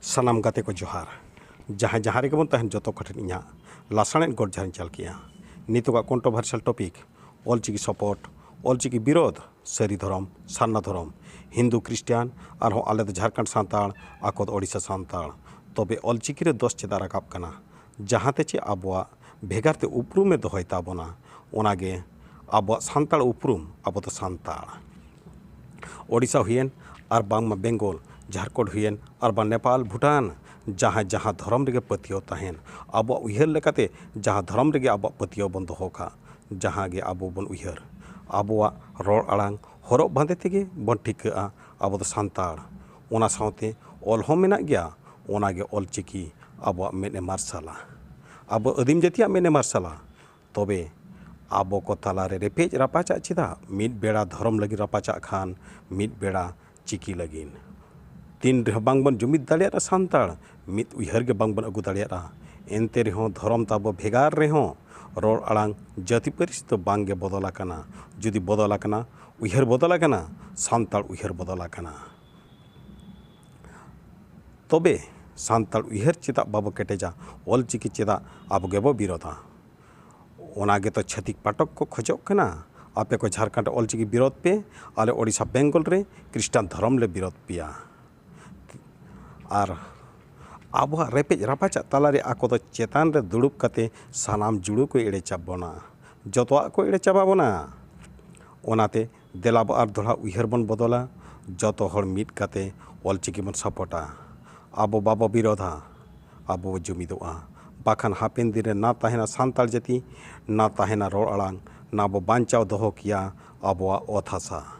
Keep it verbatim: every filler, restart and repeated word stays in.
ᱥᱟᱱᱟᱢ ᱜᱟᱛᱮ ᱠᱚ ᱡᱚᱦᱟᱨ᱾ ᱡᱟᱦᱟᱸᱭ ᱡᱟᱦᱟᱸ ᱨᱮᱜᱮ ᱵᱚᱱ ᱛᱟᱦᱮᱱ, ᱡᱚᱛᱚ ᱠᱚᱴᱷᱮᱱ ᱤᱧᱟᱹᱜ ᱞᱟᱥᱟᱲᱮᱫ ᱜᱚᱰ ᱡᱚᱦᱟᱨᱤᱧ ᱪᱟᱞ ᱠᱮᱜᱼᱟ᱾ ᱱᱤᱛᱚᱜᱟᱜ controversial topic, Ol Chiki support, Ol Chiki ᱵᱤᱨᱳᱫᱷ, ᱥᱟᱹᱨᱤ ᱫᱷᱚᱨᱚᱢ, ᱥᱟᱨᱱᱟ ᱫᱷᱚᱨᱚᱢ, ᱦᱤᱱᱫᱩ ᱠᱷᱨᱤᱥᱴᱟᱱ, ᱟᱨᱦᱚᱸ ᱟᱞᱮ ᱫᱚ ᱡᱷᱟᱲᱠᱷᱚᱸᱰ ᱥᱟᱱᱛᱟᱲ, ᱟᱠᱚ ᱫᱚ ᱳᱰᱤᱥᱟ ᱥᱟᱱᱛᱟᱲ᱾ ᱛᱚᱵᱮ ᱚᱞᱪᱤᱠᱤ ᱨᱮ ᱫᱳᱥ ᱪᱮᱫᱟᱜ ᱨᱟᱠᱟᱵ ᱠᱟᱱᱟ? ᱡᱟᱦᱟᱸ ᱛᱮ ᱪᱮ ᱟᱵᱚᱣᱟᱜ ᱵᱷᱮᱜᱟᱨ ᱛᱮ ᱩᱯᱨᱩᱢᱮ ᱫᱚᱦᱚᱭ ᱛᱟᱵᱚᱱᱟ, ᱚᱱᱟᱜᱮ ᱟᱵᱚᱣᱟᱜ ᱥᱟᱱᱛᱟᱲ ᱩᱯᱨᱩᱢ, ᱟᱵᱚ ᱫᱚ ᱥᱟᱱᱛᱟᱲ᱾ ᱳᱰᱤᱥᱟ ᱦᱩᱭᱮᱱ ᱟᱨ ᱵᱟᱝᱢᱟ ᱵᱮᱝᱜᱚᱞ, ᱡᱷᱟᱲᱠᱷᱚᱸᱰ ᱦᱩᱭᱮᱱ ᱟᱨ ᱵᱟᱝ ᱱᱮᱯᱟᱞ, ᱵᱷᱩᱴᱟᱱ, ᱡᱟᱦᱟᱸ ᱡᱟᱦᱟᱸ ᱫᱷᱚᱨᱚᱢ ᱨᱮᱜᱮ ᱯᱟᱹᱛᱭᱟᱹᱣ ᱛᱟᱦᱮᱱ, ᱟᱵᱚᱣᱟᱜ ᱩᱭᱦᱟᱹᱨ ᱞᱮᱠᱟᱛᱮ ᱡᱟᱦᱟᱸ ᱫᱷᱚᱨᱚᱢ ᱨᱮᱜᱮ ᱟᱵᱚᱣᱟᱜ ᱯᱟᱹᱛᱭᱟᱹᱣ ᱵᱚᱱ ᱫᱚᱦᱚ ᱠᱟᱜ, ᱡᱟᱦᱟᱸ ᱜᱮ ᱟᱵᱚ ᱵᱚᱱ ᱩᱭᱦᱟᱹᱨ, ᱟᱵᱚᱣᱟᱜ ᱨᱚᱲ ᱟᱲᱟᱝ, ᱦᱚᱨᱚᱜ ᱵᱟᱸᱫᱮ ᱛᱮᱜᱮ ᱵᱚᱱ ᱴᱷᱤᱠᱟᱹᱜᱼᱟ ᱟᱵᱚ ᱫᱚ ᱥᱟᱱᱛᱟᱲ᱾ ᱚᱱᱟ ᱥᱟᱶᱛᱮ ᱚᱞ ᱦᱚᱸ ᱢᱮᱱᱟᱜ ᱜᱮᱭᱟ, ᱚᱱᱟᱜᱮ ᱚᱞᱪᱤᱠᱤ ᱟᱵᱚᱣᱟᱜ ᱢᱮᱫ ᱮ ᱢᱟᱨᱥᱟᱞᱟ, ᱟᱵᱚ ᱟᱹᱫᱤᱢ ᱡᱟᱹᱛᱤᱭᱟᱜ ᱢᱮᱫ ᱮ ᱢᱟᱨᱥᱟᱞᱟ᱾ ᱛᱚᱵᱮ ᱟᱵᱚ ᱠᱚ ᱛᱟᱞᱟᱨᱮ ᱨᱮᱯᱮᱡ ᱨᱟᱯᱟᱪᱟᱜ ᱪᱮᱫᱟᱜ? ᱢᱤᱫ ᱵᱮᱲᱟ ᱫᱷᱚᱨᱚᱢ ᱞᱟᱹᱜᱤᱫ ᱨᱟᱯᱟᱪᱟᱜ ᱠᱷᱟᱱ, ᱢᱤᱫ ᱵᱮᱲᱟ ᱪᱤᱠᱤ ᱞᱟᱹᱜᱤᱫ᱾ ᱛᱤᱱ ᱨᱮᱦᱚᱸ ᱵᱟᱝᱵᱚᱱ ᱡᱩᱢᱤᱫ ᱫᱟᱲᱮᱭᱟᱜᱼᱟ ᱥᱟᱱᱛᱟᱲ, ᱢᱤᱫ ᱩᱭᱦᱟᱹᱨ ᱜᱮ ᱵᱟᱝᱵᱚᱱ ᱟᱹᱜᱩ ᱫᱟᱲᱮᱭᱟᱜᱼᱟ᱾ ᱮᱱᱛᱮ ᱨᱮᱦᱚᱸ ᱫᱷᱚᱨᱚᱢ ᱛᱟᱵᱚ ᱵᱷᱮᱜᱟᱨ ᱨᱮᱦᱚᱸ, ᱨᱚᱲ ᱟᱲᱟᱝ, ᱡᱟᱹᱛᱤ ᱯᱟᱹᱨᱤᱥ ᱫᱚ ᱵᱟᱝᱜᱮ ᱵᱚᱫᱚᱞ ᱟᱠᱟᱱᱟ᱾ ᱡᱩᱫᱤ ᱵᱚᱫᱚᱞ ᱟᱠᱟᱱᱟ, ᱩᱭᱦᱟᱹᱨ ᱵᱚᱫᱚᱞ ᱟᱠᱟᱱᱟ, ᱥᱟᱱᱛᱟᱲ ᱩᱭᱦᱟᱹᱨ ᱵᱚᱫᱚᱞ ᱟᱠᱟᱱᱟ᱾ ᱛᱚᱵᱮ ᱥᱟᱱᱛᱟᱲ ᱩᱭᱦᱟᱹᱨ ᱪᱮᱫᱟᱜ ᱵᱟᱵᱚ ᱠᱮᱴᱮᱡᱟ? ᱚᱞᱪᱤᱠᱤ ᱪᱮᱫᱟᱜ ᱟᱵᱚ ᱜᱮᱵᱚ ᱵᱤᱨᱳᱫᱷᱟ? ᱚᱱᱟ ᱜᱮᱛᱚ ᱪᱷᱟᱹᱛᱤᱠ ᱯᱟᱴᱚᱠ ᱠᱚ ᱠᱷᱚᱡᱚᱜ ᱠᱟᱱᱟ᱾ ᱟᱯᱮ ᱠᱚ ᱡᱷᱟᱲᱠᱷᱚᱸᱰ ᱚᱞᱪᱤᱠᱤ ᱵᱤᱨᱳᱫᱷ ᱯᱮ, ᱟᱞᱮ ᱳᱰᱤᱥᱟ ᱵᱮᱝᱜᱚᱞ ᱨᱮ ᱠᱷᱨᱤᱥᱴᱟᱱ ᱫᱷᱚᱨᱚᱢ ᱞᱮ ᱵᱤᱨᱳᱫᱷ ᱯᱮᱭᱟ᱾ ᱟᱨ ᱟᱵᱚᱣᱟᱜ ᱨᱮᱯᱮᱡ ᱨᱟᱯᱟᱪᱟᱜ ᱛᱟᱞᱟᱨᱮ ᱟᱠᱚ ᱫᱚ ᱪᱮᱛᱟᱱ ᱨᱮ ᱫᱩᱲᱩᱵ ᱠᱟᱛᱮ ᱥᱟᱱᱟᱢ ᱡᱩᱲᱩ ᱠᱚ ᱮᱲᱮ ᱪᱟᱵᱚᱱᱟ, ᱡᱚᱛᱚᱣᱟᱜ ᱠᱚ ᱮᱲᱮ ᱪᱟᱵᱟ ᱵᱚᱱᱟ᱾ ᱚᱱᱟᱛᱮ ᱫᱮᱞᱟ ᱵᱚ ᱟᱨ ᱫᱚᱦᱲᱟ ᱩᱭᱦᱟᱹᱨ ᱵᱚᱱ ᱵᱚᱫᱚᱞᱟ, ᱡᱚᱛᱚ ᱦᱚᱲ ᱢᱤᱫ ᱠᱟᱛᱮ ᱚᱞᱪᱤᱠᱤ ᱵᱚᱱ ᱥᱟᱯᱚᱴᱟ᱾ ᱟᱵᱚ ᱵᱟᱵᱚ ᱵᱤᱨᱳᱫᱷᱟ, ᱟᱵᱚ ᱵᱚ ᱡᱩᱢᱤᱫᱚᱜᱼᱟ᱾ ᱵᱟᱠᱷᱟᱱ ᱦᱟᱯᱮᱱ ᱫᱤᱱ ᱨᱮ ᱱᱟ ᱛᱟᱦᱮᱱᱟ ᱥᱟᱱᱛᱟᱲ ᱡᱟᱹᱛᱤ, ᱱᱟ ᱛᱟᱦᱮᱱᱟ ᱨᱚᱲ ᱟᱲᱟᱝ, ᱱᱟ ᱵᱚ ᱵᱟᱧᱪᱟᱣ ᱫᱚᱦᱚ ᱠᱮᱭᱟ ᱟᱵᱚᱣᱟᱜ ᱚᱛ ᱦᱟᱥᱟ᱾